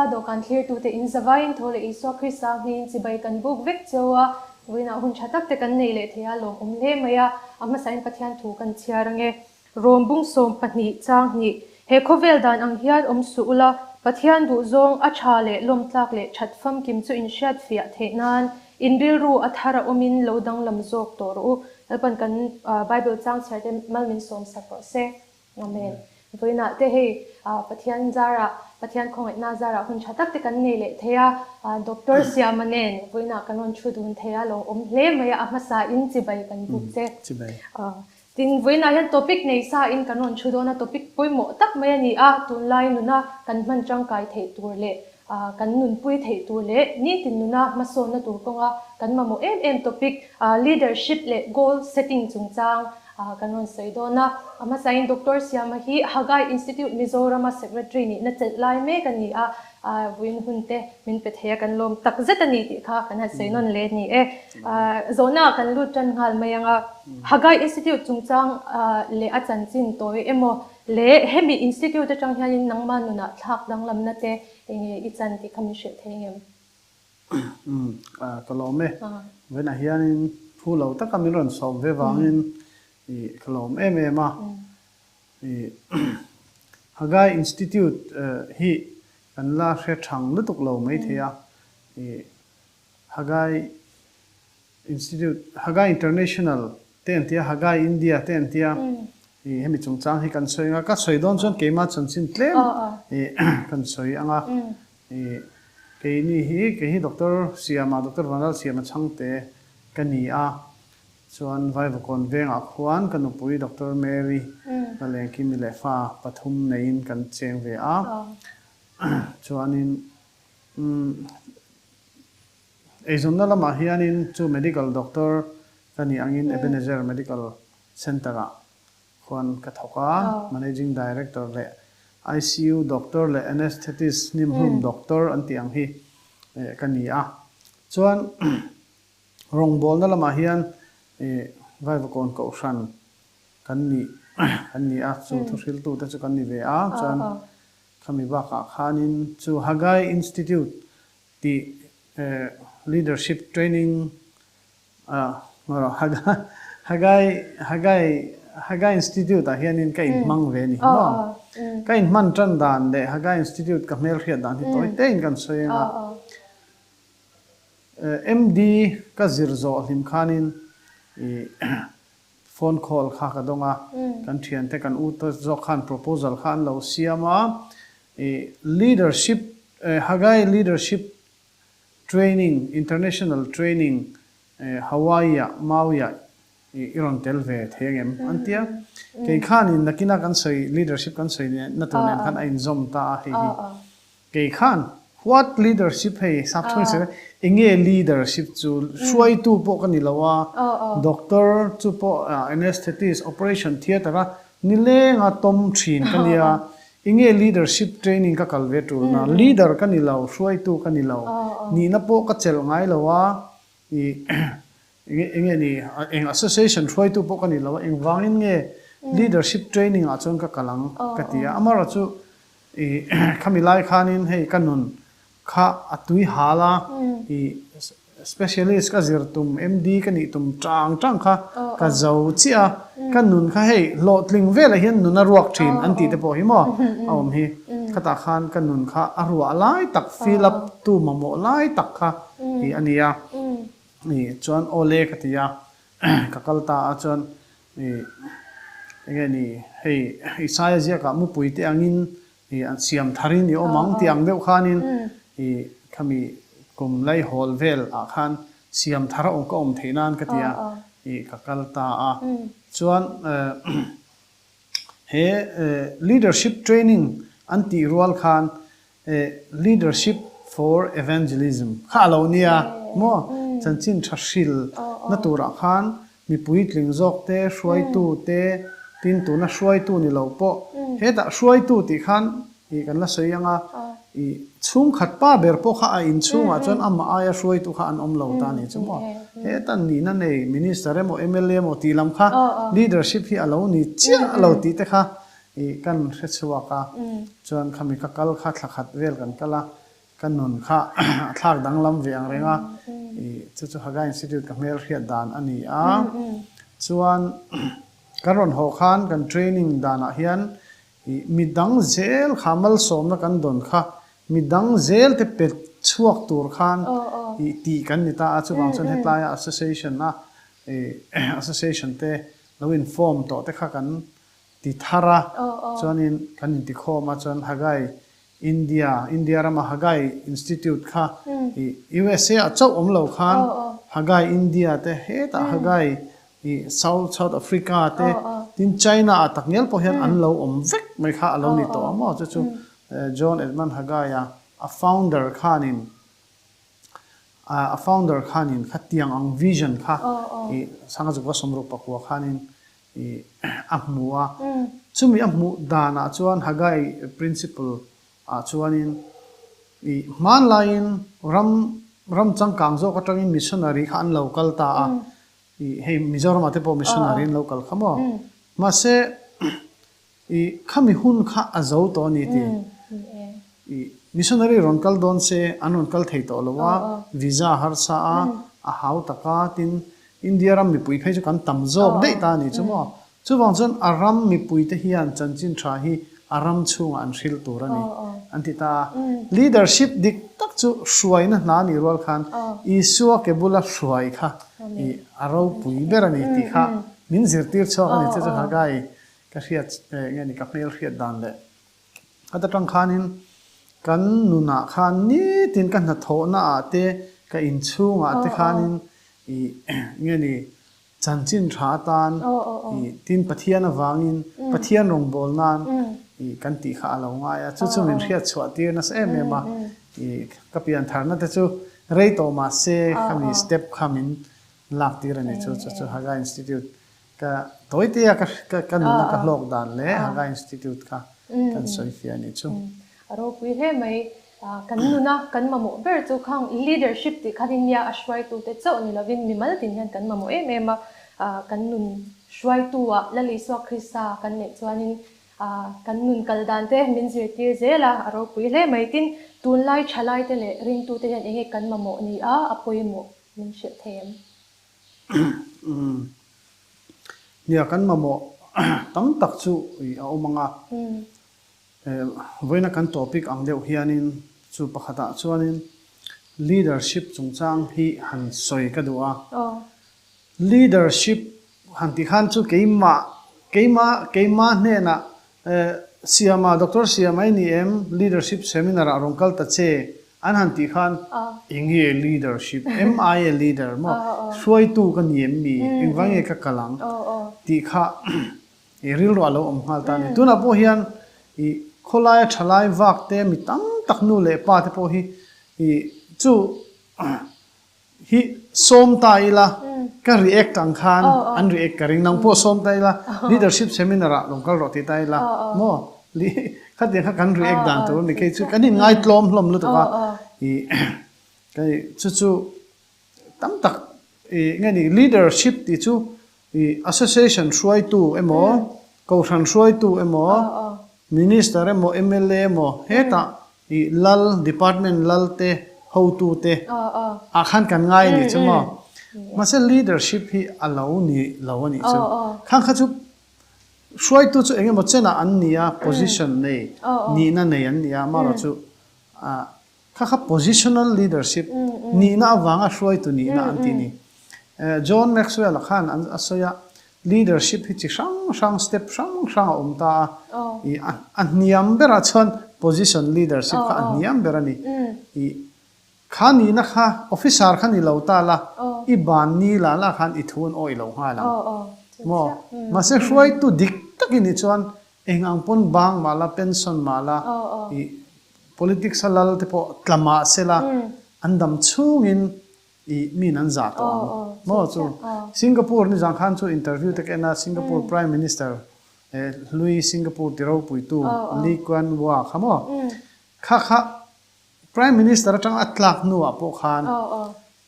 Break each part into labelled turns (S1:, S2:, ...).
S1: Lalpa dawhkan thlirtute in zavaiin tho leh Isua Krista hmingin chibai kan buk vek cheu a, vawiinah hun tha tak te kan nei leh thei a, lawmawm hle mai a, a hmasain Pathian thu kan chhiar ange. Rawm bung 12 chang hnih, He khawvel dan ang hian awm suh ula, Pathian duhzawng a tha leh lawmtlak leh that famkim chu in hriat fiah theih nan in rilru a thar a awmin lo danglam zawk tawh rawh u. Lalpan kan Bible chang chhiar te mal min sawm sak rawh se. Amen. Vawiinah te hei Pathian zarah, Pathian khawngaihna zarah hun tha tak te kan nei leh thei a, Doctor Siama nen vawiinah kan rawn thu dun thei a, lo awm hle mai a, a hmasa in chibai kan buk che.
S2: Chibai.
S1: Tin, vawiinah hian topic nei sa in kan rawn thu dawn a, topic pawimawh tak mai a ni a, tunlai nuna kan hman tangkai theih tur leh kan nunpui theih tur leh nitin nuna hmasawnna tur kawnga kan mamawh em em topic leadership leh goal setting chungchang kan rawn sawi dawn a. A hmasain Doctor Siama hi Haggai Institute Mizorama Secretary nihna chelh lai mek a ni a, vawiin hun te min pe thei a, kan lawm tak zet a ni tih kha kan han sawi nawn leh a ni e. Zawhna ah kan lut tan nghal mai ang a, Haggai Institute chungchang leh a chanchin tawi emaw leh hemi Institute atang hianin nangmah nunah thlak danglamna te enge i chan tih kha min hrilh thei ngem?
S2: Umm, ka lawm e. Vawiinah hianin phu lo taka min rawn sawm ve vangin ka lawm em em a. Haggai Institute hi kan la hre thang lutuk lo maithei a. Haggai Institute, Haggai International te an tia, Haggai India te an tia. Hemi chungchang hi kan sawi ang a, ka sawi dawn chuan keimah chanchin tlem kan sawi ang a. Keini hi, kei hi Doctor Siama, Doctor Vanlal Siama Chhangte ka ni a, chuan Vaivakawn vengah khuan ka nupui Doctor Mary Lalengkimi leh fa pathum neiin kan cheng ve a. Chuanin eizawnna lamah hianin chu medical doctor ka nih angin Ebenezer Medical Centre-ah Khuan ka thawk a, Managing Director leh ICU Doctor leh Anesthetist hnimhlum Doctor an tih ang hi ka ni a. Chuan rawngbawlna lamah hian Vaivakawn Kohhran kan nih kan ni a, chu thuhriltute chu kan ni ve a. Chuan khami bakah khanin chu Haggai Institute tih Leadership Training Haggai Haggai Haggai Institute ah hianin ka inhmang ve a ni maw? Ka inhman tan dan leh Haggai Institute ka hmelhriat dan hi tawi tein kan sawi ang a. MD ka zir zawh hlim khanin i phone call kha ka dawng a, kan thiante kan u te zawk khan proposal kha an lo siam a, i leadership Haggai leadership Training, International Training, Hawaii-ah, Maui-ah i rawn tel ve thei ang em? An ti a. Kei khanin nakina kan sawi, leadership kan sawi na tur nen khan a inzawm ta a hei hi. Kei khan what leadership hei sap chhung sawi eng nge leadership chu hruaitu pawh ka ni lo a, doctor chu pawh anesthetist, operation theatre-a nilenga tawm thin ka nia. Enge leadership training ka kal ve tul na? Leader ka ni lo, hruaitu ka ni lo, nihna pawh ka chelh ngai lo a, ih enge enge ni eng association hruaitu pawh ka ni lo a, engvangin nge leadership training ah chuan ka kal ang ka ti a, amaherawh chu ih khami lai khanin hei ka nun Kha a tui hal a, i specialist ka zir tum, MD ka nih tum tang tang kha ka zo chiah a, ka nun kha hei hlawhtling velah hian nun a ruak thin an tih te pawh hi maw a awm hi. Khatah khan ka nun kha a ruah lai tak, fill up tu mamawh lai tak kha i a ni a, i chuan awle ka ti a, ka kal ta a chuan i enge ni hei Isaia ziakah mupui te angin I an siam tharin i awm ang tih ang deuh khanin i khami kum laihawl vel ah khan siam thar a awm ka awm theih nan ka ti a, i ka kal ta a. Chuan he leadership training an tih rual khan leadership for evangelism kha a lo nia maw? Chanchin tha hril na turah khan Mi puitling zawk te, hruaitu te, tin tuna hruaitu ni lo pawh hetah hruaitu tih khan ih kan la sawi ang a, ih chhungkhat pa ber pawh kha a inchhungah chuan amah aia hruaitu kha an awm lo ta ni chu maw. Heta nihna nei Minister emaw mla emaw tih lam kha leadership hi a lo ni chiah lo tih te kha ih kan hre chhuak a, chuan khami ka kal kha thla khat vel kan kal a. Ka nun kha a thlak danglam ve ang reng a, i chu chu Haggai Institute ka hmel hriat dan a ni a. Chuan kan rawn haw khan kan training danah hian i midang zel kha malsawmna kan dawn kha midang zel te pe chhuak tur khan i tih kan ni ta a, chuvang chuan hetlaia association a i association te lo in form tawh te kha kan ti thar a, chuanin kan intikhawm a, chuan Haggai India, India rama Haggai Institute kha i USA ah chauh awm lo khan Haggai India te hetah Haggai i South South Africa te tin China ah tak ngial pawh hian an lo awm vek mai kha a lo ni tawh a maw chu chu John Edmund Haggai a a founder khanin a founder khanin khatiang ang vision kha i Sangachukua 64 khanin I a hmu a. Chumi a hmuh danah chuan Haggai principle ah chuanin i hmanlaiin ram ram changkang zawk atangin missionary kha an lo kal ta a. I hei Mizoramah te pawh missionary an lo kal kha maw? Mahse I khami hun kha a zo tawh a ni ti. I missionary rawn kal dawn se an rawn kal thei tawh lo a, visa harsa a, a hau tak a, tin India ram mipui phei chu kan tam zawk daih ta a ni chu maw. Chuvang chuan a ram mipui te hian chanchin tha hi a ram chhungah an hril tur a ni an ti ta a. Leadership dik tak chu hruaina hna nih rual khan Isua ke bula hruai kha i a ropui ber a ni tih kha min zirtir chhuak a ni chu chu Haggai Ka hriat nge ni ka hmel hriat dan leh heta tang khanin kan nunah khan nitin ka hnathawhna ah te ka inchhungah te khanin i nge ni chanchin tha atan i tin Pathian avangin Pathian rawngbâwl nan i kan tih kha a lo ngai a chu chu min hriat chhuah tir nasa em em a i ka pian tharna te chu rei tawh mahse khami step kha min lak tir a ni chu chu chu Haggai Institute Ka tawitea ka ka nuna ka hlawk dan leh Haggai Institute kha kan sawi fiah a nih chu.
S1: A ropui hle mai. Kan nuna kan mamawh ber chu khang leadership tih khan in nia a hruaitute chauh ni lovin mimal tin hian kan mamawh em em a. Kan nun hruaitu ah Lal Isua Krista kan neih chuanin kan nun kal dan te min zirtir zel a, a ropui hle mai. Tin, tunlai thalai te leh ringtute hian enge kan mamawh ni a, a pawimawh min hrilh thei em?
S2: Nia, kan mamawh tam tak chu a awm ang a. Vawiina kan topic ang deuh hianin chu pakhatah chuanin leadership chungchang hi han sawi ka duh a. Leadership han tih khan chu keimah, keimah, keimah hnenah Siama, Doctor Siama i ni em? Leadership seminar ah rawn kal ta che an han tih khan eng nge leadership? Am I a leader maw? Hruaitu ka ni em mi? Engvang nge ka kal ang? Tih kha i rilru a lo awm nghal ta a ni. Tunah pawh hian i khawlaia thalai vak te mi tam tak nu leh pa te pawh hi i chu Hi sawm ta ila ka react ang khan an react ka ring nang pawh sawm ta ila leadership seminar ah lo kal rawh ti ta ila maw khatiang kha kan react dan tur ani kei chu kan in ngaitlawm hlawm lutuk a i kei chu chu tam tak i nge ni leadership tih chu i association hruaitu emaw kohhran hruaitu emaw minister emaw mla emaw hetah I lal, department lal te, hotu te ah khan kan ngai a nih chu maw? Mahse leadership hi a lo ni lo a nih chu. Khang kha chu hruaitu chu eng emaw chenah an ni a, position nei, nihna nei an ni a, amaherawh chu kha kha positional leadership, nihna avanga hruaitu nihna an tih a ni. John Maxwell-a khan a sawi a, Leadership hi chi hrang hrang, step hrang hrang a awm ta a. I a hniam berah chuan position leadership kha a hniam ber a ni. I kha nihna kha officer kha ni lo ta la, i ban ni la la khan i thu an awih lo nghal ang. Maw? Mahse hruaitu dik tak i nih chuan eng ang pawn bang mah la, pension mah la, i politics a lal te pawh tla mah se la, an dam chhungin I min an zah tawh ang maw chu Singapore nizan khan chu interview te ka en a Singapore Prime Minister hlui Singapore ti ropuitu Lee Kuan Yew kha maw kha kha Prime Minister atang a tlak hnuah pawh khan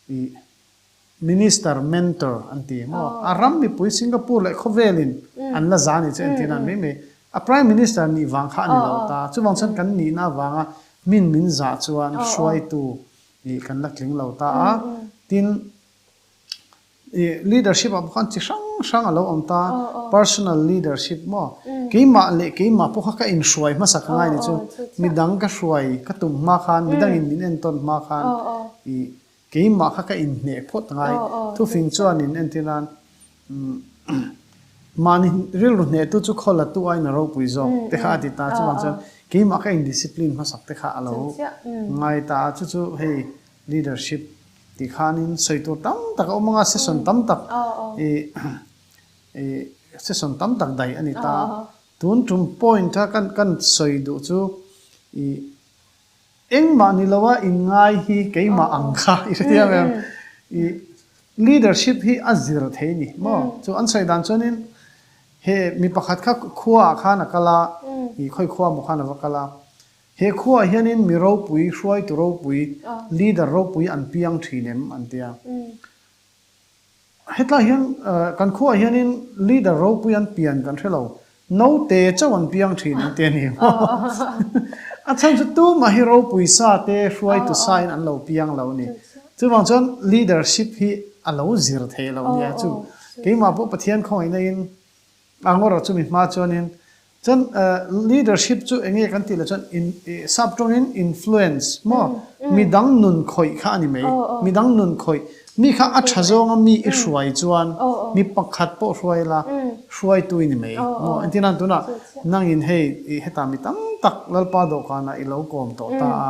S2: i Minister mentor an ti maw a ram mipui Singapore leh khawvelin an la zah ni chu entir nan mai mai a Prime Minister nih vang kha a ni lo ta chuvang chuan kan nihna avanga. Min min zah chuan hruaitu ih kan la tling lo ta a. Tin, ih leadership ah pawh khan chi hrang hrang a lo awm ta, personal leadership maw? Keimah leh keimah pawh kha ka inhruai hmasa ka ngai ni chu. Midang ka hruai ka tum hma khan, midangin min entawn hma khan ih Keimah kha ka inhneh phawt ngai. Thufing chuanin entir nan, Mahni rilru hnehtu chu khaw latu aiin a ropui zawk te kha a ti ta. Chuvang chuan keimah ka indiscipline hmasak te kha a lo ngai ta a. Chu chu hei leadership tih khanin sawi tur tam tak a awm anga session tam tak ih session tam tak daih a ni ta. Tun tum point a kan sawi duh chu ih Engmah ni loa inngai hi keimah ang kha i hrethiam em? I leadership hi a zir thei ni maw? Chu an sawi dan chuanin he mi pakhat kha khuaah khan a kal a, i khawi khua maw khan a va kal a. He khuaah hianin mi ropui, hruaitu ropui, leader ropui an piang thin em an ti a. Hetlai hian kan khuaah hianin leader ropui an pian kan hre lo, naute chauh an piang thin an ti a ni maw? A chhan chu tumah hi ropui sa te hruaitu sain an lo piang lo a ni. Chuvang chuan leadership hi a lo zir thei lo nia chu. Keimah pawh Pathian khawngaihna in A ngawrh chu mi hma chuanin chuan leadership chu eng nge kan tih leh chuan in sap tawngin influence maw midang nun khawih kha a ni mai midang nun khawih mi kha a tha zawnga mi i hruai chuan mi pakhat pawh hruai la hruaitu i ni mai maw engtin nan tunah nangin hei hetah mi tam tak Lalpa dawhkanah i lo kawm tawh ta a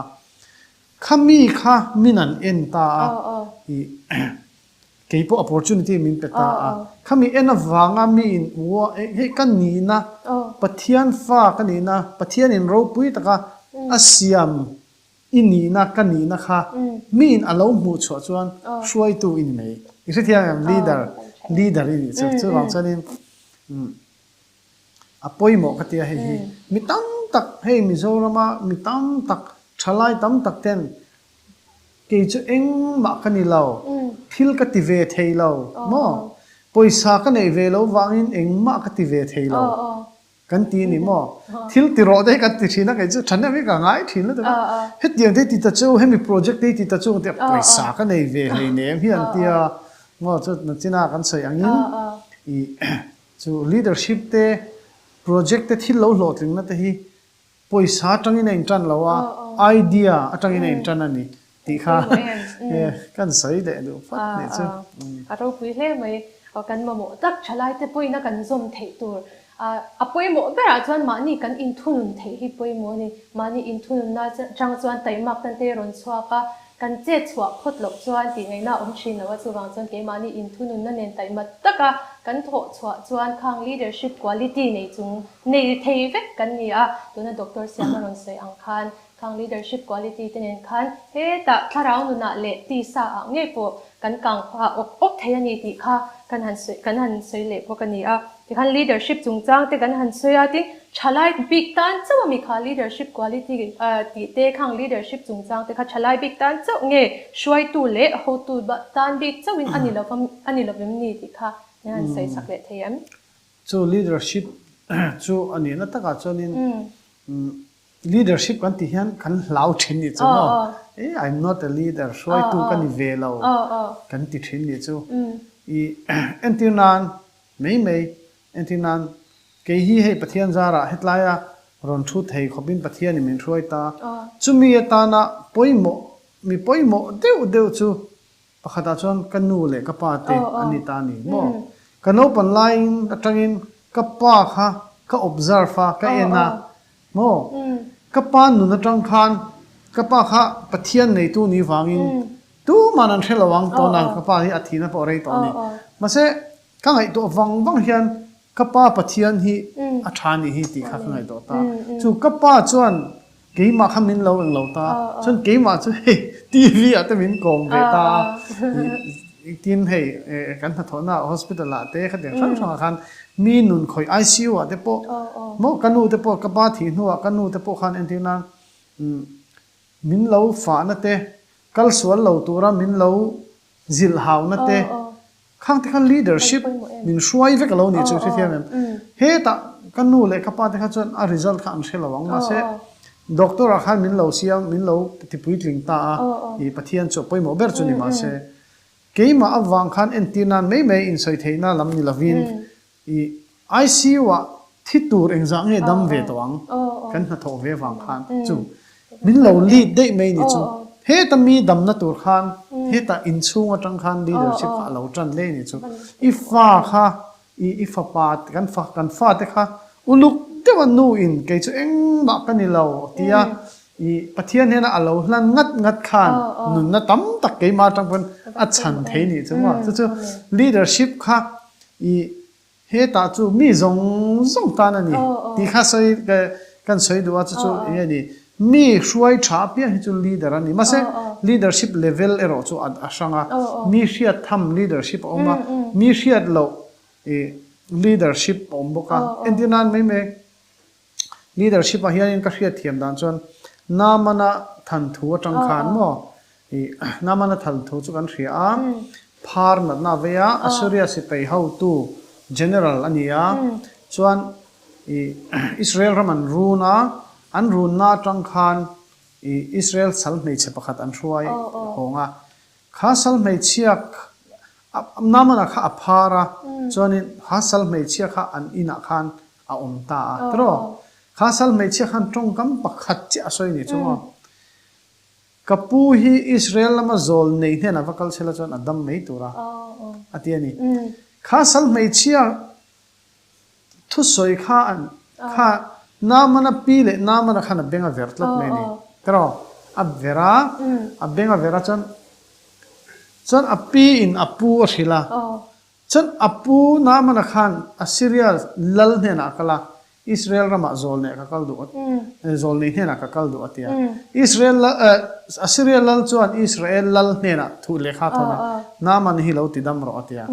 S2: kha mi kha min an en ta a i Kei pawh opportunity min pe ta a, khami en avanga mi in ua hei ka nihna, Pathian fa ka nihna, Pathian in ropui taka a siam i nihna ka nihna kha mi in a lo hmuh chhuah chuan hruaitu i ni mai. I hrethiam em? Leader, leader i nih chu. Chuvang chuanin a pawimawh ka tia hei hi. Mi tam tak hei Mizorama mi tam tak, thalai tam tak ten Kei chu engmah ka ni lo, thil ka ti ve thei lo maw? Pawisa ka neih ve lo vangin engmah ka ti ve thei lo kan ti ni maw? Thil ti rawh te hi kan ti thin a, kei chu thahnem hi ka ngai thin lutuk a, hetiang te hi ti ta chu, hemi project te hi ti ta chu ang tia pawisa ka nei ve hleinem hi an tia maw? Chu nachina kan sawi angin ih chu leadership te project te thil lo hlawhtlingna te hi Pawisa atangin a intan lo a, idea atangin a intan a ni tih kha kan sawi leh duh phawt nih chu.
S1: A ropui hle mai. Kan mamawh tak thalaite pawina kan zawm theih tur. A pawimawh berah chuan mahni kan inthunun theih hi pawimawh a ni. Mahni inthununna chang chuan taimak tan te rawn chhuak a, kan chet chhuah phawt loh chuan tih ngaihna a awm thin lo a, chuvang chuan keimahni inthununna nen taihmat taka kan thawh chhuah chuan khang leadership quality nei chung Nei thei vek kan ni a, tuna Doctor Siama rawn sawi ang khan khang leadership quality te nen khan hetah thlarau nunah leh tisa ah ngei pawh kan kang pha awk awk thei a ni tih kha kan han sawi kan han sawi leh bawk a ni a. Tikhan leadership chungchang te kan han sawi a, tin thalai bik tan chauh a mi kha leadership quality tih te khang leadership chungchang te kha thalai bik tan chauh nge hruaitu leh hotu tan bik chauhin a ni lo a ni lovem ni tih kha min han sawi chak leh thei em?
S2: Chu leadership chu a nihna takah chuanin leadership kan tih hian kan hlau thin nih chu maw? Eh I'm not a leader, hruaitu ka ni ve lo kan ti thin nih chu. I entir nan mai mai, entir nan kei hi hei Pathian zarah hetlaia rawn thu thei khawpin Pathianin min hruai ta. Chumi atana pawimawh, mi pawimawh deuh deuh chu Pakhatah chuan ka nu leh ka pa te an ni ta a ni maw? Ka naupan laiin atangin ka pa kha ka observe a, ka en a maw? Ka pa nun atang khan ka pa kha Pathian neitu ni vangin tuman an hre lo ang tawna ka pa hi a thihna pawh a rei tawh a ni. Mahse ka ngaihtuah vang vang hian Ka pa Pathian hi a tha nih hi tih kha ka ngaihtuah ta. Chu ka pa chuan keimah kha min lo eng lo ta. Chuan keimah chu hei TV ah te min kawm ve ta a. Tin hei kan hnathawhna ah hospital ah te khatiang hrang hrang ah khan mi nun khawih ICU ah te pawh maw ka nu te pawh ka pa thih hnuah ka nu te pawh khan entir nan min lo fahna te kal sual lo tura min lo zilhhauna te Khang te kha leadership min hruai vek a lo nih chu hrethiam em? Hetah ka nu leh ka pa te kha chuan a result kha an hre lo ang mahse. Doctor ah khan min lo siam, min lo ti puitling ta a, i Pathian chu a pawimawh ber chu ni mahse, keimah avang khan entir nan mai mai insawi theihna lam ni lovin i ICU ah thi tur engzah nge dam ve tawh ang kan hnathawh ve avang khan chu min lo lead daih mai ni chu. Heta mi damna tur khan heta inchhung atang khan leadership kha a lo tan hle ni chu. I fa kha I i fapa kan fa kan fate kha uluk deuh a nu in kei chu engmah ka ni lo tia i Pathian hnena a lo hlan ngat ngat khan nunna tam tak keimah atang pawn a chhan thei nih chu maw. Chu chu leadership kha i hetah chu mi zawng zawng tan a ni tih kha sawi kan sawi duh a chu chu eng nge ni mi hruai tha apiang hi chu leader a ni. Mahse leadership level erawh chu a hrang a, mi hriat tham leadership a awm a, mi hriat loh leadership a awm bawk a. Entir nan mai mai leadership ah hianin ka hriat thiam dan chuan Namana thanthu atang khan maw Namana thanthu chu kan hria a, phar natna a vei a, Assyria sipai hotu general a ni a, chuan I Israel ram an run a, an runna atang khan i Israel sal hmeichhe pakhat an hruai hawng a. Kha sal hmeichhia Naamana kha a phar a, chuanin kha sal hmeichhia kha an inah khan a awm ta a, tiraw? Kha sal hmeichhia khan tawngkam pakhat chiah a sawi ni chu maw? Ka pu hi Israel lama zawl nei hnenah va kal chhela chuan a dam mai tur a, a ti a ni. Kha sal hmeichhia Thusawi kha an kha Naamana pi leh Naamana khan a beng a ver tlat mai a ni. Tiraw? A ver a, a beng a ver a chuan chuan a pi in a pu a hrilh a. Chuan a pu Naamana khan Assyria lal hnenah a kal a, Israel ramah zawlneh ka kal duh a, zawlnei hnenah ka kal duh a ti a. Israel lal Assyria lal chuan Israel lal hnenah thu lehkha a thawn a, Naaman hi lo tidam rawh a ti a.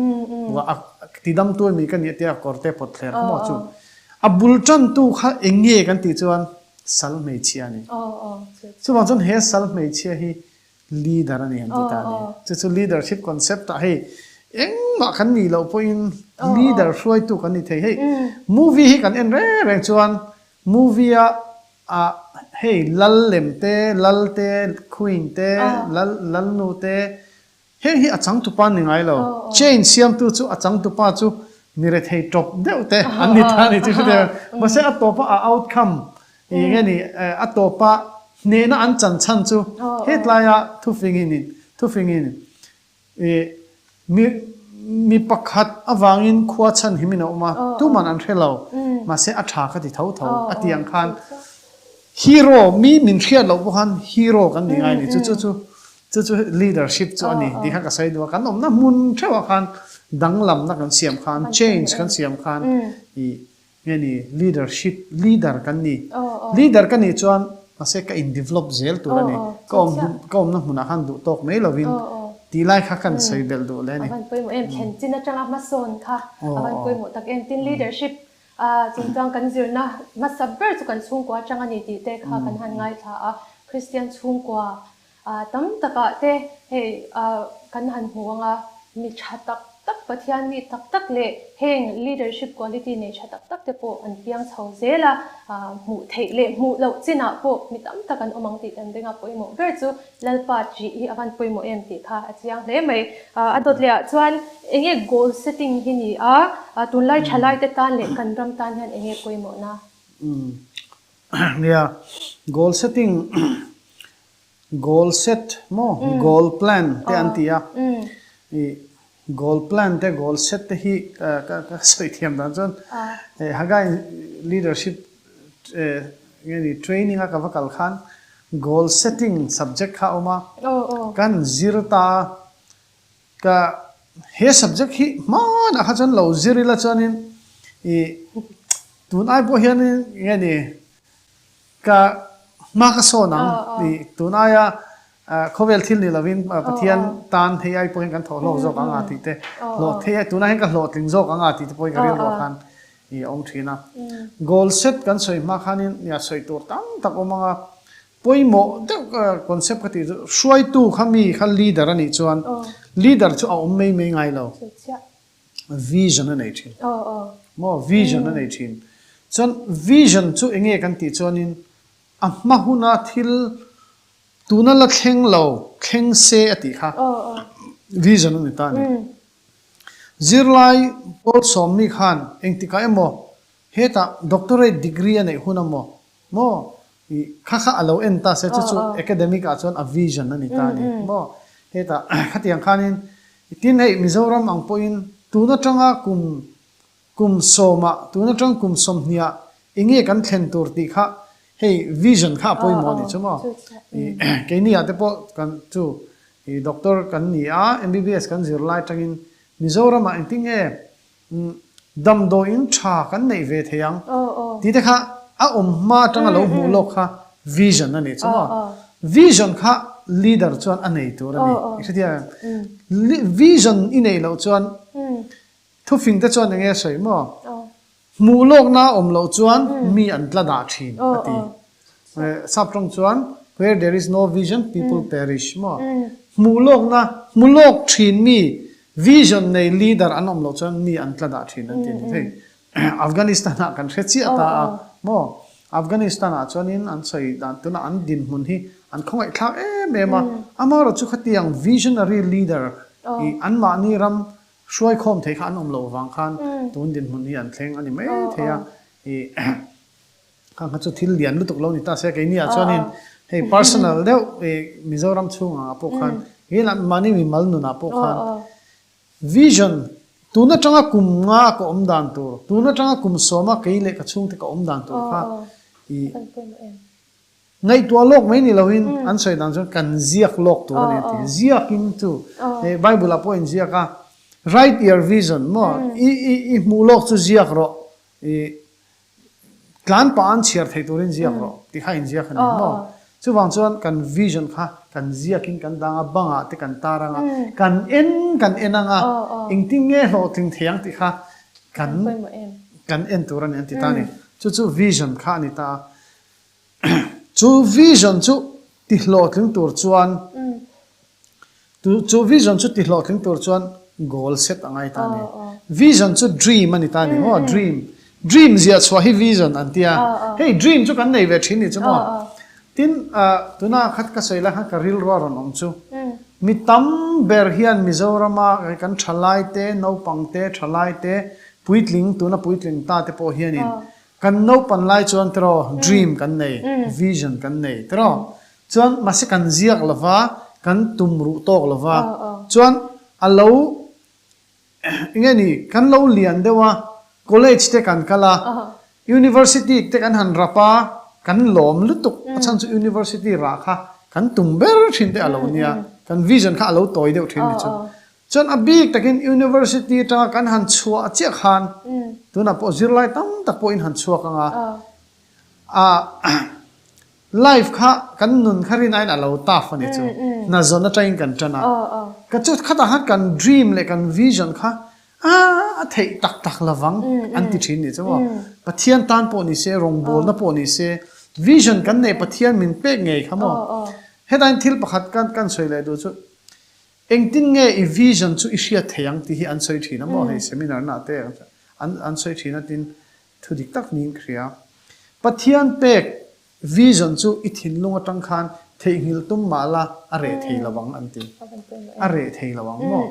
S2: Tidamtu a mi ka nih tia kawr te pawt thler kha maw chu. A bul tantu kha eng nge kan tih chuan sal hmeichhia a ni. Chuvang chuan he sal hmeichhia hi leader a ni an ti ta a ni. Chu chu leadership concept ah hei engmah kan nih loh pawhin leader hruaitu kan ni thei. Hei movie hi kan en reng reng chuan movie a ah hei lal lem te, lal te, queen te, lal lalnu te Heng hi a changtupa ni ngai lo. Chain siamtu chu a changtupa chu mi rethei tawp deuh te an ni ta a ni chu hre Mahse a tawpa a outcome eng nge ni a tawpa hnehna an chan chhan chu hetlaia thufingin thufingin ih mi mi pakhat avangin khua chhan himin a awm a tuman an hre lo mahse a tha ka ti tho tho a tih ang khan hero mi min hriat loh pawh khan hero kan ni ngai a ni chu chu chu Chu chu leadership chu a ni tih kha ka sawi duh a, kan awmna hmun theuhah khan danglamna kan siam khan, change kan siam khan ih nge ni leadership, leader kan ni. Leader ka nih chuan mahse ka in develop zel tur a ni, ka awm ka awmna hmunah khan duh tawk mai lovin tih lai kha kan sawi belh duh hle a ni.
S1: A van pawimawh em, thlen chin atanga hmasawn kha a van pawimawh tak em, tin leadership chungchang kan zirna hmasa ber chu kan chhungkua atang a ni tih te kha kan han ngaithla a, Kristian chhungkua Tam takah te hei kan han hmu ang a, mi tha tak tak, Pathian mi tak tak leh heng leadership quality nei tha tak tak te pawh an piang chho zel a, hmuh theih leh hmuh loh chinah pawh mi tam tak an awm ang tih kan ring a, pawimawh ber chu Lalpa ṭih hi a van pawimawh em tih kha a chiang hle mai. A dawt leh ah chuan eng nge goal setting hi ni a, tunlai thalai te tan leh kan ram tan hian eng nge pawimawhna?
S2: Nia, goal setting Goal set maw goal plan te an ti a, i goal plan te goal set te hi ka sawi thiam dan chuan Haggai leadership nge ni training a ka va kal khan goal setting subject kha a awm a, kan zir ta a, ka he subject hi hmanah kha chuan lo zir ila chuanin i tun ai pawh hianin nge ni Ka hma ka sawn ang tih tun aia khawvel thil ni lovin Pathian tan hei ai pawhin kan thawh hlawk zawk ang a tih te, hlawh thei ai tunah hian ka hlawhtling zawk ang a tih te pawhin ka rilruah khan i awm thin a. Goal set kan sawi hma khanin nia sawi tur tam tak awm ang a, pawimawh deuh concept ka tih chu hruaitu kha mi kha leader a nih chuan leader chu a awm mai mai ngai lo. Vision a nei thin. Maw vision a nei thin. Chuan vision chu eng nge kan tih chuanin A hma huna thil tuna la thleng lo thleng se a tih kha vision a ni ta a ni. Zirlai pawl sawmmi khan engtikah emaw hetah doctorate degree a neih hun amaw maw i kha kha a lo en ta se chu chu academic ah chuan a vision a ni ta a ni maw. Hetah khatiang khanin tin hei Mizoram ang pawhin tun atanga kum Kum sawmah, tun atang kum sawmhniah eng nge kan thlen tur tih kha hei vision kha a pawimawh a nih chu maw? Keini ah te pawh kan chu doctor kan ni a, MBBS kan zir lai atangin Mizoram ah engtin nge damdawiin tha kan neih ve thei ang tih te kha a awm hma atanga lo hmuh lawk kha vision a nih chu maw? Vision kha leader chuan a nei tur a ni. I hrethiam em? Vision i neih loh chuan Thufing te chuan enge a sawi maw? Hmuh lawkna a awm loh chuan mi an tla dah thin a ti. Sap tawng chuan where there is no vision people perish maw? Hmuh lawkna, hmu lawk thin mi, vision nei leader an awm loh chuan mi an tla dah thin an ti a ni. Hei Afghanistan ah kan hre chiah ta a maw? Afghanistan ah chuanin an sawi dan tunah an dinhmun hi an khawngaihthlak em em a, amaherawhchu chu khatiang visionary leader i anmahni ram Hruaikhawm thei kha an awm loh vang khan tun dinhmun hi an thleng a ni mai thei a, i khang kha chu thil lian lutuk lo ni ta se keini ah chuanin hei personal deuh i Mizoram chhung ang ah pawh khan helah mahni mimal nun ah pawh khan vision tun atanga kum nga ka awm dan tur tun atanga kum sawma kei leh ka chhungte ka awm dan tur kha i Ngaihtuah lawk mai ni loin an sawi dan chuan kan ziak lawk tur a ni a ti. Ziakin chu Bible ah pawh a inziak a, write your vision maw i i i hmuh lawk chu ziak rawh i tlan pah an chhiar thei turin ziak rawh tih kha a inziak a ni maw. Chuvang chuan kan vision kha kan ziakin kan dang a, bangah te kan tar ang a, kan en kan en ang a, engtin nge hlawhtling thei ang tih kha kan kan en tur a ni an ti ta a ni. Chu chu vision kha a ni ta a. Chu vision chu ti hlawhtling tur chuan chu vision chu ti hlawhtling tur chuan goal set a ngai ta a ni. Vision chu dream a ni ta a ni maw? Dream. Dream ziah chhuah hi vision an ti a. Hei dream chu kan nei ve thin ni chu maw? Tin, tuna khat ka sawi lai khan ka rilru a rawn awm chu. Mi tam ber hian Mizorama kan thalai te, naupang te, thalai te, puitling, tuna puitling ta te pawh hianin Kan naupan lai chuan tiraw dream kan nei, vision kan nei tiraw. Chuan mahse kan ziak lova, kan tum ruh tawk lova, chuan a lo enge ni kan lo lian deuh a, college te kan kal a, university te kan han rap a, kan lawm lutuk, a chhan chu university rah kha kan tum ber thin te a lo nia, kan vision kha a lo tawi deuh thin ni chu. Chuan a bik takin University atanga kan han chhuah chiah khan tunah pawh zirlai tam tak pawhin han chhuak ang a, a life kha kan nun kha rin aiin a lo tough a ni chu, hna zawn atangin kan tan a, ka chu khatah khan kan dream leh kan vision kha a a theih tak tak lovang an ti thin ni chu maw. Pathian tan pawh ni se, rawngbawlna pawh ni se, vision kan neih Pathian min pek ngei kha maw. Hetain thil pakhat kan sawi leh duh chu Engtin nge i vision chu i hriat thei ang tih hi an sawi thin a maw hei seminar na te an an sawi thin a tin thu dik tak niin ka hria. Pathian pek vision chu i thinlung atang khan theihnghilh tum mah la a reh thei lo ang an ti. A reh thei lo ang maw?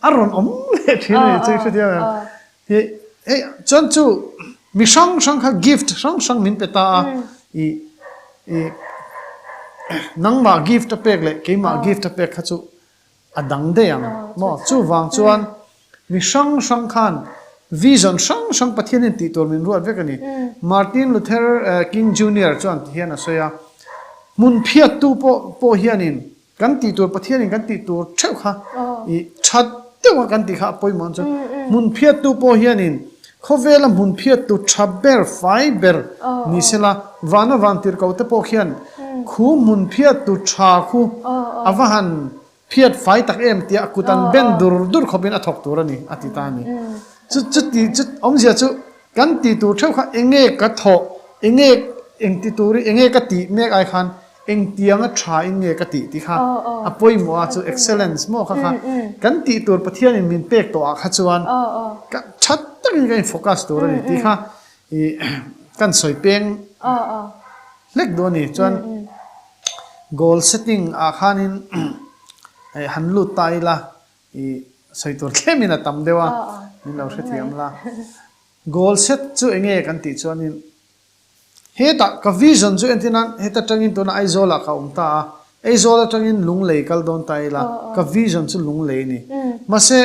S2: A rawn awm leh thin a ni chu i hrethiam em? Hi hei chuan chu mi hrang hrang kha gift hrang hrang min pe ta a i i nangmah gift a pek leh keimah gift a pek kha chu a dang daih ang maw chuvang chuan mi hrang hrang khan vision hrang hrang Pathian in tih tur min ruat vek a ni Martin Luther King Junior chuan ti hian a sawi a hmun phiattu pawh pawh hianin Kan tih tur Pathianin kan tih tur theuh kha i that deuh a kan tih kha a pawimawh ang chu. Hmun phiattu pawh hianin khawvela hmun phiattu tha ber, fai ber ni sela, vana van tirhko te pawh khian khu hmun phiattu tha khu a va han phiat fai tak em tia kut an ben dur dur khawpin a thawk tur a ni a ti ta a ni. Chu chuti chu awmzia chu kan tih tur theuh kha enge ka thawh, enge engti turi enge ka tih mek ai khan Engtianga tha in nge ka tih tih kha a pawimawh a chu excellence maw kha kha kan tih tur Pathianin min pek tawh ah kha chuan ka tha takin ka in focus tur a ni tih kha i kan sawi peng. hlek duh a ni. Chuan goal setting ah khanin han lut ta ila i sawi tur tlemin a tam deuh a, min lo hrethiam la. Goal set chu enge kan tih chuanin hetah ka vision chu entir nan heta tangin tuna Aizawl ah ka awm ta a, Aizawl atangin Lunglei kal dawn ta ila ka vision chu Lunglei a ni. Mahse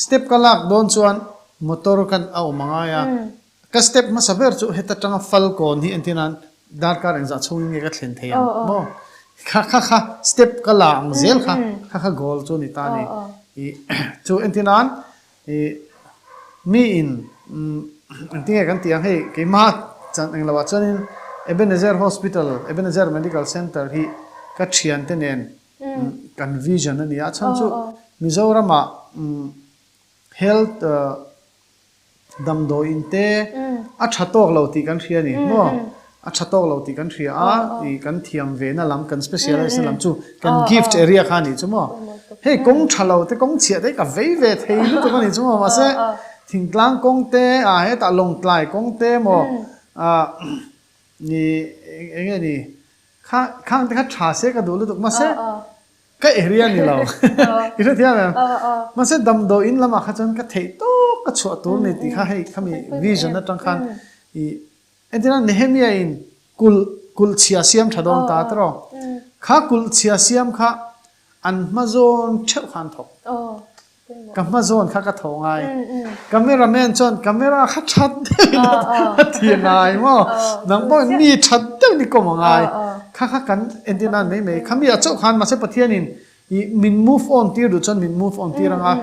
S2: Step ka lak dawn chuan motor kan a awm a ngai a, ka step hmasa ber chu heta tanga Falkawn hi entir nan darkar engzah chhungin nge ka thlen thei ang maw? Kha kha kha step ka la ang zel kha kha kha goal chu a ni ta a ni. Ih chu entir nan ih mi in engtin nge kan tih ang hei keimah chan englo ah chuanin Ebenezer Hospital, Ebenezer Medical Centre hi ka thiante nen Kan vision a ni a, chhan chu Mizoramah health damdawi in te a tha tawk lo tih kan hria a ni maw? A tha tawk lo tih kan hria a, ih kan thiam ve na lam, kan specialise na lam chu kan gift area kha a nih chu maw? Hei kawng tha lo te, kawng chhiah te hi ka vei ve thei lutuk a nih chu maw? Mahse thingtlang kawng te, ah hetah Lawngtlai kawng te maw? Ah ih eng nge ni? Kha khang te kha tha se ka duh lutuk mahse ka area ni lo i hrethiam em? Mahse damdawi in lamah kha chuan ka theih tawk ka chhuah tur ni tih kha hei khami vision atang khan i entirna Nehemia in kulh kulh chhia siam tha dawn ta tiraw? Kha kulh chhia siam kha an hma zawn theuh khan thawk. Ka hma zawn kha ka tho ngai. Camera man chuan camera kha that deuhin a ti ngai maw? Nang pawhin mi that deuhin i kawm a ngai. Kha kha kan entir nan mai mai. Kha mi ah chauh khan mahse Pathianin ih min move on tir duh chuan min move on tir ang a.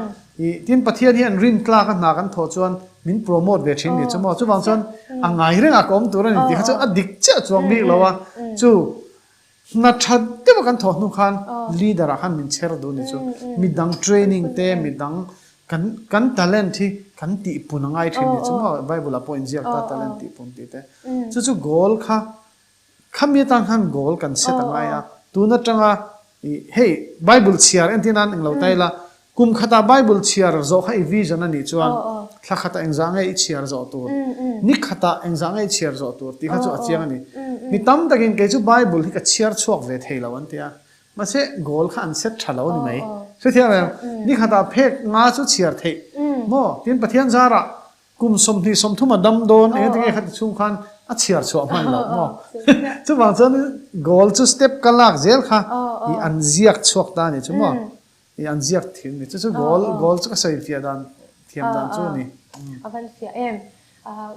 S2: Ih tin Pathian hi an rin tlak a hna kan thawh chuan min promote ve thin ni chu maw? Chuvang chuan a ngai rengah ka awm tur a ni tih kha chu a dik chiah chuang bik lo a. Chu Hna tha deuh a kan thawh hnu khan leader ah khan min chher duh ni chu. Midang training te, midang kan kan talent hi kan tihpun a ngai thin ni chu maw Bible ah pawh inziak ta talent tihpun tih te. Chu chu goal kha khami atan khan goal kan set a ngai a. Tun atanga ih hei Bible chhiar entir nan englo ta ila Kum khatah Bible chhiar zawh kha i vision a nih chuan thla khatah engzah nge i chhiar zawh tur, ni khatah engzah nge i chhiar zawh tur tih kha chu a chiang a ni. Mi tam takin kei chu Bible hi ka chhiar chhuak ve thei lo an ti a, mahse goal kha an set tha lo a ni mai. Hrethiam em? Ni khatah phek nga chu chhiar theih maw? Tin Pathian zarah Kum 20 30 a dam dawn eng enge kha ti chhung khan a chhiar chhuah hman loh maw? Chuvang chuan goal chu step ka lak zel kha i an ziak chhuak ta a ni chu maw? I an ziak thin ni. Chu chu goal goal chu ka sawi fiah dan thiam dan chu a ni.
S1: A van fiah em.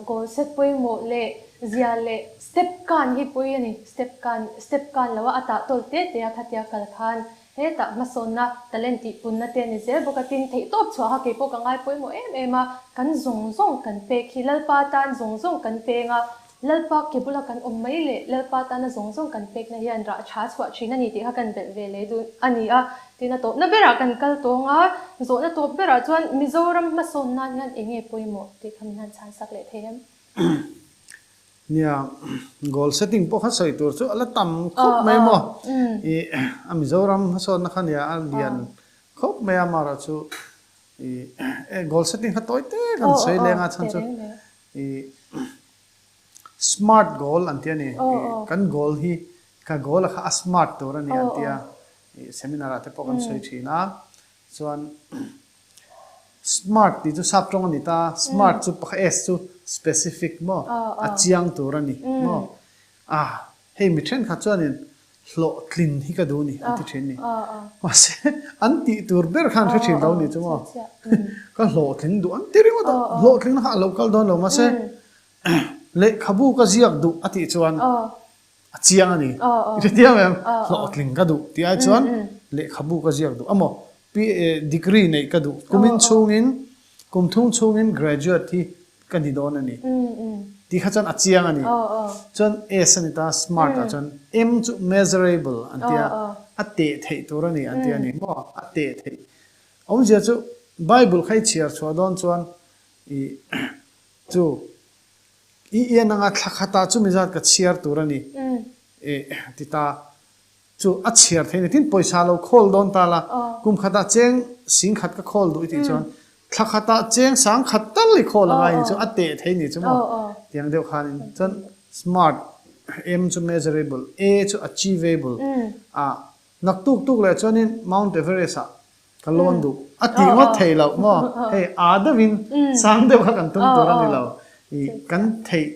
S1: Goal set pawimawh leh zia leh step kan hi pawi a ni. Step kan step kan lo a a tah tawl te te a khatia kal khan Hetah hmasawnna, talent tihpunna te a ni zel bawk a, tin theihtawp chhuah kha keipawh ka ngai pawimawh em em a, kan zawng zawng kan pek hi Lalpa tan zawng zawng kan peng a, Lalpa ke bula kan awm mai leh Lalpa tana zawng zawng kan pekna hian rah tha chhuah thin a ni tih kha kan belh ve leh duh a ni a, tin a tawpna berah kan kal tawng a, zawhna tawp berah chuan Mizoram hmasawn nan hian eng nge pawimawh tih kha min han chhansak leh thei em?
S2: Nia, goal setting pawh kha sawi tur chu a la tam khawp mai maw? Ih a Mizoram hmasawnna kha nia a lian khawp mai a amaherawh chu ih goal setting kha tawi te kan sawi leng a chhan chu ih smart goal an ti a ni. Kan goal hi ka goal a kha a smart tur a ni an ti a, ih seminar ah te pawh kan sawi thin a, chuan Smart tih chu sap tawng a ni ta, smart chu pakhat S chu specific maw, a chiang tur a ni maw. A, hei mi thenkhat chuanin hlawhtlin hi ka duh ni an ti thin ni. Mahse an tih tur ber khan hre thin lo ni chu maw. Ka hlawhtling duh an ti ringawt a, hlawhtlingna kha a lo kal dawn lo mahse lehkhabu ka ziak duh a tih chuan A chiang a ni. I hrethiam em? Hlawhtling ka duh tih ai chuan lehkhabu ka ziak duh amaw? Degree neih ka duh. Kumin chhungin, kum thung chhungin graduate hi ka ni dawn a ni. Tih kha chuan a chiang a ni. Chuan S a ni ta, smart ah chuan M chu measurable an ti a, a teh theih tur a ni an ti a ni maw? A teh theih. Awmzia chu Bible kha i chhiar chhuah dawn chuan i chu I ian anga thla khatah chumi zat ka chhiar tur a ni eh ti ta. Chu a chhiar thei ni. Tin pawisa lo khawl dawn ta la, kum khatah cheng sing khat ka khawl duh i tih chuan thla khatah cheng sang khat tal i khawl anga i ni chu a teh thei ni chu maw? Tiang deuh khanin chuan smart. M chu measurable, A chu achievable, a naktuk tuk leh chuanin Mount Everest ah ka lawn duh a tih ngawt theih loh maw? Hei a deuhin sang deuh kha kan tum tur a ni lo. I kan theih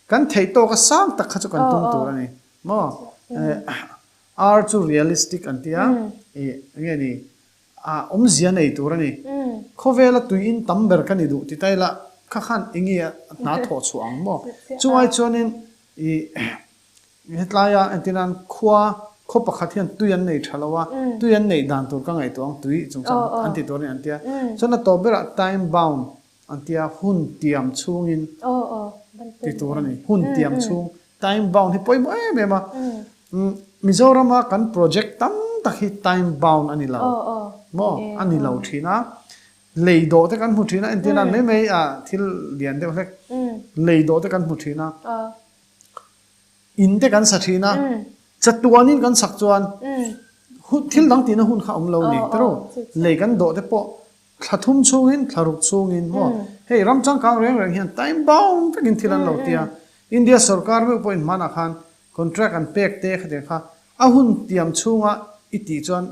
S2: kan theih tawka sang tak kha chu kan tum tur a ni maw? R chu realistic an tia, i enge ni a awmzia nei tur a ni. Khawvela tui in tam ber ka ni duh ti ta ila kha khan enge a hna thawh chhuah ang maw? Chungai chuanin i Hetlaia entirnan khua khaw pakhat hian tui an nei tha lo a, tui an neih dan tur ka ngaihtuah ang tui chungchang an ti tur a ni an tia. Chuan a tawp berah time bound an tia hun tiam chhungin ti tur a ni. Hun tiam chhung time bound hi pawimawh em em a. Mizorama kan project tam tak hi time bound a ni lo maw? A ni lo thin a. Lei dawh te kan hmu thin a entirnan mai mai a thil lian deuh hlek lei dawh te kan hmu thin a. In te kan sa thin a, chatuanin kan sak chuan thil dang tihna hun kha a awm lo ni tiraw? Lei kan dawh te pawh thla thum chhungin, thla ruk chhungin maw? Hei ram changkang reng reng hian time bound vekin thil an lo ti a, India sorkar meuh pawhin hmanah khan contract an pek te khatiang kha a hun tiam chhunga i tih chuan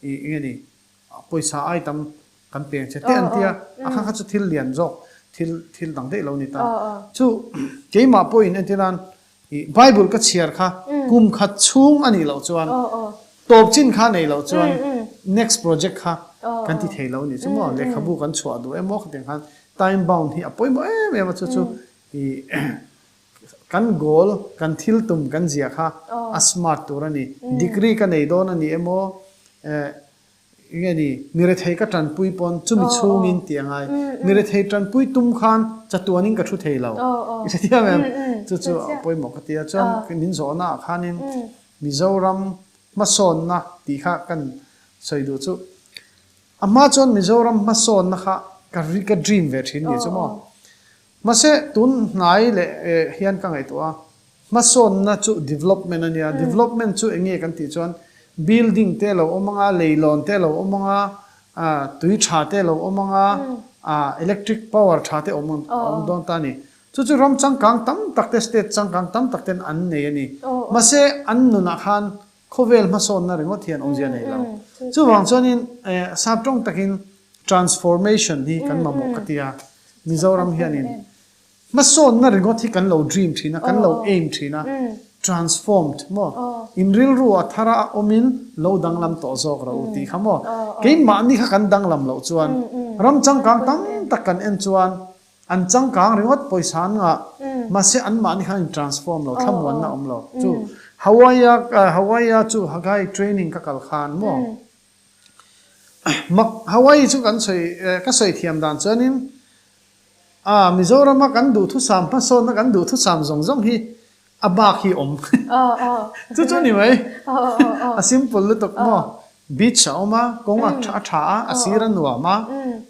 S2: i enge ni pawisa ai tam kan peng che te an tia a kha kha chu thil lian zawk thil thil dang daih lo ni ta chu keimah pawhin entir nan i bible ka chhiar kha kum khat chhung a nih loh chuan tawp chin kha nei loh chuan next project kha kan ti thei lo ni chu maw lehkhabu kan chhuah duh emaw khatiang khan time bound hi a pawimawh em em a chu chu i Kan goal, kan thil tum kan ziah kha a smart tur a ni. Degree ka nei dawn a ni emaw, eh, enge ni, mi rethei ka tanpui pawn chumi chhungin tih a ngai. Mi rethei tanpui tum khan chatuanin ka thu thei lo. I hre thiam em? Chu chu a pawimawh ka ti a. Chuan min zawhna ah khanin Mizoram hmasawnna tih kha kan sawi duh chu. A hma chuan Mizoram hmasawnna kha ka dream ve thin ni chu maw. Mahse, tun hnai leh hian ka ngaihtuah a, hmasawnna chu development a nia. Development chu eng nge kan tih chuan building te a lo awm ang a, leilawn te a lo awm ang a, tui tha te a lo awm ang a, electric power tha te a awm dawn ta a ni. Chu chu ram changkang tam tak te, state changkang tam tak ten an nei a ni. Mahse, an nunah khan khawvel hmasawnna ringawt hian awmzia nei lo. Chuvang chuanin sap tawng takin transformation hi kan mamawh ka ti a, Mizoram hianin hmasawnna ringawt hi kan lo dream thin a, kan lo aim thin a, transformed maw, in rilru a thar a awmin lo danglam tawh zawk rawh u tih kha maw, keimahni kha kan danglam loh chuan ram changkang tam tak kan en chuan An changkang ringawt pawisa an ngah, mahse anmahni khan in transform lo, thlamuanna awm lo. Chu Hawaii a Hawaii a chu Hagai training ka kal khan maw? Mak Hawaii chu kan sawi ka sawi thiam dan chuanin a Mizorama kan duhthusam hmasawnna kan duhthusam zawng zawng hi A bak hi awm. Chu chu ni mai. A simple lutuk maw. Beach a awm a, kawng a tha a, a sir a nuam a,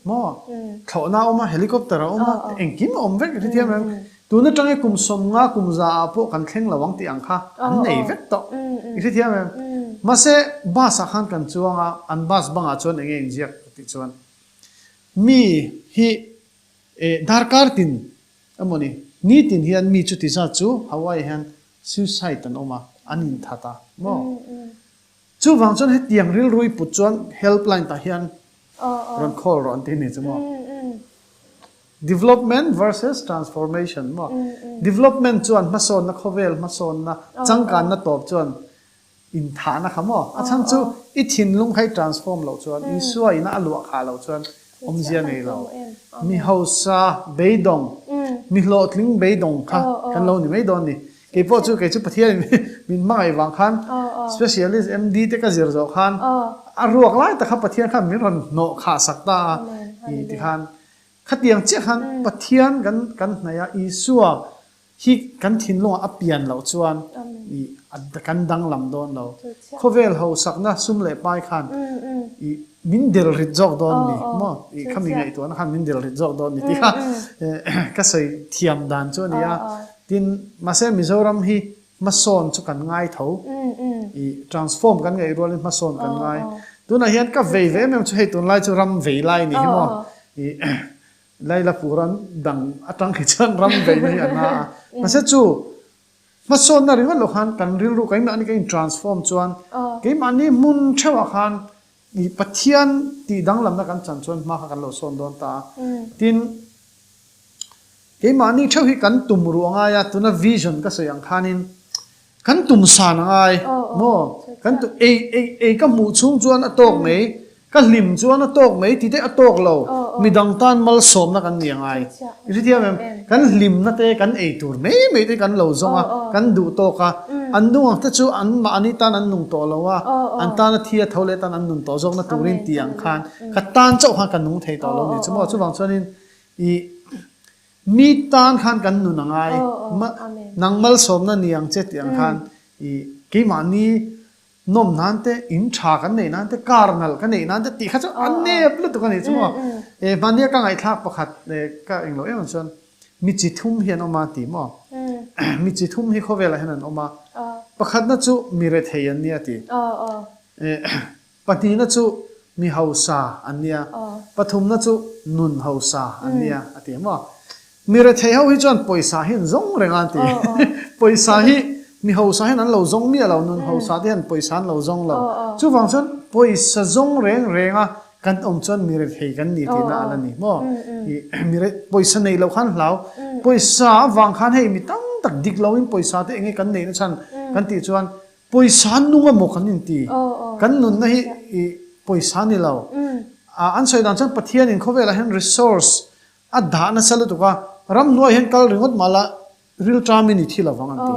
S2: maw. Thlawhna a awm a, helicopter a awm a, engkim a awm vek hrethiam em. Tun atanga kum 50 kum za ah pawh kan thleng lo ang tih ang kha an nei vek tawh. I hrethiam em. Mahse bus ah khan kan chuang a, an bus bangah chuan enge inziak tih chuan mi hi darkar tin Emaw ni, nitin hian mi chuti zat chu Hawaii hian suicide an awm a, an inthat a maw? Chuvang chuan hetiang rilru i put chuan helpline tah hian rawn call rawh an ti ni chu maw? Development versus transformation maw? Development chuan hmasawnna khawvel hmasawnna changkanna tawp chuan Inthahna kha maw? A chhan chu i thinlung kha i transform loh chuan, Isua ina a luah khah loh chuan awmzia nei lo. Mi hausa beidawng, mi hlawhtling beidawng kha kan lo ni mai dawn ni. Kei pawh chu kei chu Pathian in min hmangaih vang khan specialist MD te ka zir zawh khan a ruak lai tak kha Pathian khan min rawn hnawh khah sak ta a tikhan khatiang chiah khan Pathian kan hnaih a, Isua Hi kan thinlungah a pian loh chuan i kan danglam dawn lo. Khawvel hausakna sum leh pai khan i min del rit zawk dawn ni maw? I khami ngaihtuahna khan min del rit zawk dawn ni tih kha ka sawi thiam dan chu a ni a. Tin, mahse Mizoram hi hmasawn chu kan ngai tho. I transform kan ngaih rualin hmasawn kan ngai. Tunah hian ka vei ve em em chu hei tunlai chu ram vei lai ni hi maw? I Lailapur an dang atang khi chuan ram veina hi a na a. Mahse chu Hmasawnna ringawt loh khan kan rilru keimahni kan in transform chuan keimahni hmun theuhah khan i Pathian tih danglamna kan chan chuan hma kha kan lo sawn dawn ta a. Tin, keimahni theuh hi kan tum ruh a ngai a, tuna vision ka sawi ang khanin kan tum san a ngai maw? Kan tum ei ei ei ka hmuh chhung chuan a tawk mai. Ka hlim chuan a tawk mai ti te a tawk lo, midang tan malsawmna kan ni a ngai. I hrethiam em? Kan hlimna te, kan ei tur mai mai te kan lo zawng a, kan duh tawk a, an nung ang te chu an mahni tan an nung tawh lo a, an tana thi a tho leh tan an nun tawh zawkna turin ti ang khan ka tan chauh khan ka nung thei tawh lo ni chu maw? Chuvang chuanin i mi tan khan kan nun a ngai, nang malsawmna ni ang che tih ang khan i keimahni Nawm nan te, in tha kan neih nan te, car nalh ka neih nan te tih kha chu a nep lutuk a nih chu maw. E hmania ka ngaihthlak pakhat e ka englo em ang chuan mi chi thum hi an awm a ti maw. Mi chi thum hi khawvelah hian an awm a. Pakhatna chu mi rethei an nia ti. E pahnihna chu mi hausa an nia. Pathumna chu nun hausa an nia a ti maw. Mi rethei ho hi chuan pawisa hi an zawng reng a an ti. Pawisa hi mi hausa hian an lo zawng miah lo, nun hausa te hian pawisa an lo zawng lo. Chuvang chuan pawisa zawng reng reng a kan awm chuan mi rethei kan ni tihna a la ni maw? Mi pawisa neih loh khan hlau. Pawisa avang khan hei mi tam tak dik loin pawisa te enge kan neihna chhan kan tih chuan pawisa nung emaw kan inti. Kan nunna hi pawisa ni lo. An sawi dan chuan Pathianin khawvelah hian resource A dah nasa lutuk a, ramhnuai hian kal ringawt mah la rilṭam in i thi lovang an ti.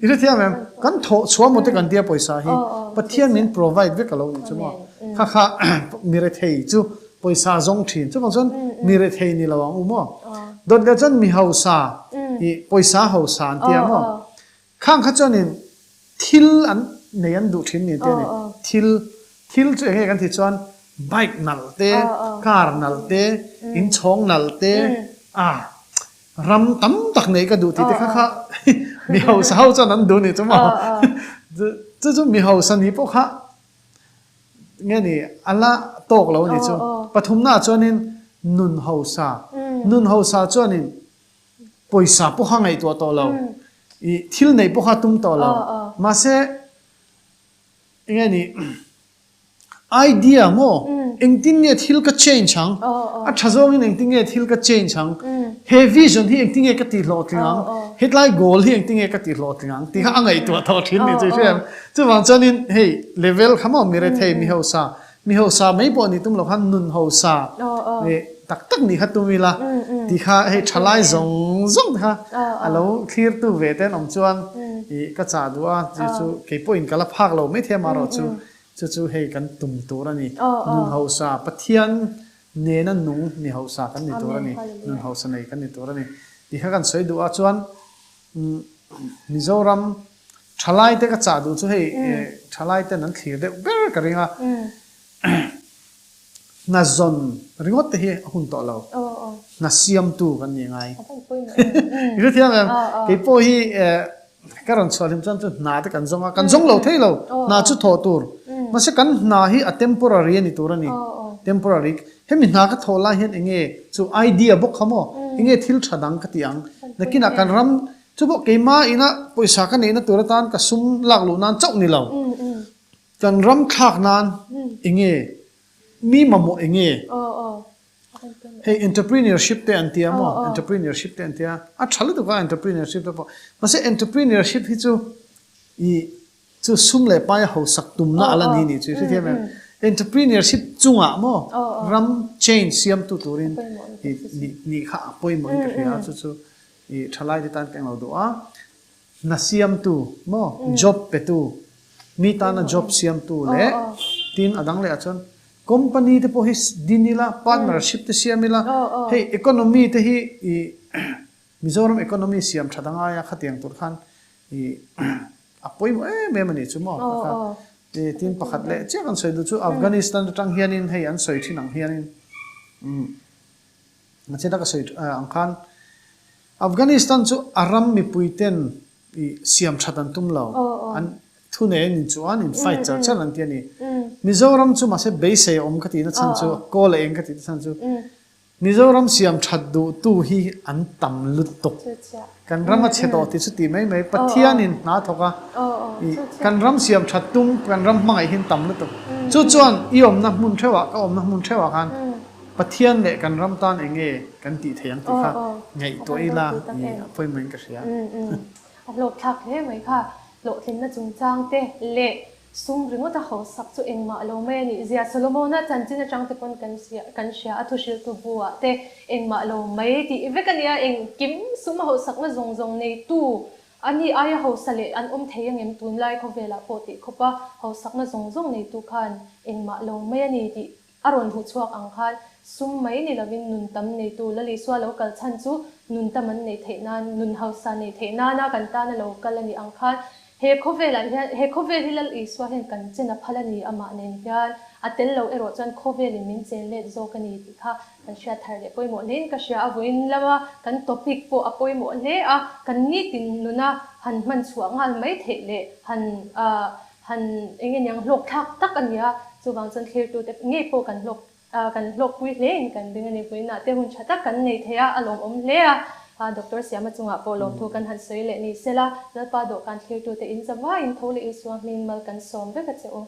S2: I hrethiam em? Kan thawh chhuah maw te kan tia pawisa hi Pathian min provide vek a lo nih chu maw? Kha kha mi rethei chu pawisa zawng ṭhin. Chuvang chuan mi rethei ni lo ang u maw? Dawt leh chuan mi hausa i pawisa hausa an tia maw? Khang kha chuanin thil an nei an duh thin ni te a ni. Thil, thil chu enge kan tih chuan bike nalh te, car nalh te, inchhawng nalh te, ah ram tam tak neih ka duh tih te kha kha mi hausa ho chuan an duh nih chu maw. Chu chu mi hausa ni pawh kha nge ni a la tawk lo a ni chu. Pathumnaah chuanin nun hausa, nun hausa chuanin Pawisa pawha ngaihtuah tawh lo, i thil neih pawha tum tawh lo. Mahse, enge ni, idea maw, engtin nge thil ka change ang, a tha zawngin engtin nge thil ka change ang, he vision hi engtin nge ka tihhlawhtling ang, hetlai goal hi engtin nge ka tihhlawhtling ang tih kha a ngaihtuah tawh thin ni chu i hria em? Chuvang chuanin hei level kha maw mi rethei, mi hausa, Mi hausa mai pawh nih tum lo khan nun hausa nih tak tak nih kha tum ila tih kha hei thalai zawng zawng te kha a lo thlir tu ve te an awm chuan ih ka chah duh a chu chu kei pawhin ka la phak lo maithei amaherawh chu chu chu hei kan tum tur a ni. Nun hausa Pathian nena nung mi hausa kan ni tur a ni. Nun hausa nei kan ni tur a ni tih kha kan sawi duh a chuan Mizoram Thalai te ka chah duh chu hei thalai ten an thlir deuh ber ka ring a, hna zawn ringawt te hi a hun tawh lo, hna siamtu kan ni ngai. I hrethiam em? Kei pawh hi ka rawn chhuah hlim chuan chu hna te kan zawng a, kan zawng lo thei lo, hna chu thawh tur. Mahse kan hna hi a temporary a ni tur a ni, temporary. Hemi hna ka thawh lai hian enge chu idea bawk kha maw, enge thil tha dang ka ti ang, nakinah kan ram Chu pawh keimah ina pawisa ka neihna tur atan ka sum lak luh nan chauh ni lo. Kan ram thlak nan enge mi mamawh enge hei entrepreneurship te an tia maw entrepreneurship te an tia a tha lutuk a entrepreneurship te pawh mahse entrepreneurship hi chu i Chu sum leh pai a hausak tumna a la ni nih chu i hrethiam em? Entrepreneurship chungah maw ram change siamtu turin i nih kha a pawimawhin ka hria a, chu chu i thalaite tan ka englo duh a. Hna siamtu maw job petu, mi tana job siamtu leh tin a dang leh ah chuan company te pawh hi din ila, partnership te siam ila, hei economy te hi i Mizoram economy siam that a ngai a, khatiang tur khan i a pawimawh em em a nih chu maw ka kha. Tin pakhat leh chiah kan sawi duh chu Afghanistan atang hianin hei an sawi thin ang hianin umm nachheta ka sawi ang khan Afghanistan chu a ram mipui ten i siam that an tum lo an thu nei an inchuh an in fight char char an ti a ni. Mizoram chu mahse beisei a awm ka tihna chhan chu kawl a eng ka tihna chhan chu. Mizoram siam that duh tu hi an tam lutuk. Kan ram a chhe tawh tih chu tih mai mai Pathianin hna thawk a, i kan ram siam that tum, kan ram hmangaih hi an tam lutuk. Chu chuan i awmna hmun theuhah, ka awmna hmun theuhah khan Pathian leh kan ram tan eng nge kan tih theih ang tih kha ngaihtuah ila i a pawimawhin ka hria.
S1: A hlawkthlak hle mai kha, hlawhtlinna chungchang te leh Sum ringawt a hausak chu engmah lo mai a nih zia Solomona chanchin atang te pawn kan kan hria a, thuhriltu bu ah te engmah lo mai tih vek a nia, engkim sum a hausakna zawng zawng neitu a ni aia hausa leh an awm thei angem tunlai khawvelah pawh tih khawpa hausakna zawng zawng neitu khan engmah lo mai a ni tih A rawn hmu chhuak ang khan sum mai ni lovin nun tam neitu Lal Isua lo kal chhan chu nun tam an neih theih nan, nun hausa neih theih nana kan tana lo kal a nih ang khan he khawvelah hian, he khawvel hi Lal Isua hian kan chen a phal a ni amah nen hian a tel lo erawh chuan khawvelin min chen let zawk a ni tih kha kan hriat thar leh pawimawh hlein ka hria. A vawiin lama kan topic pawh a pawimawh hle a, kan nitin nuna han hman chhuah nghal mai theih leh han Han eng nge niang hlawk thlak tak a ni a, chuvang chuan thlirtute ngei pawh kan hlawk kan hlawkpui hle in kan ring a ni. Vawiinah te hun tha tak kan nei thei a, a lawmawm hle a. Doctor Siama chungah pawh lawmthu kan han sawi leh ni sela, Lalpa dawhkan thlirtute in za vaiin tho leh Isua hming mal kan sawm vek a che u.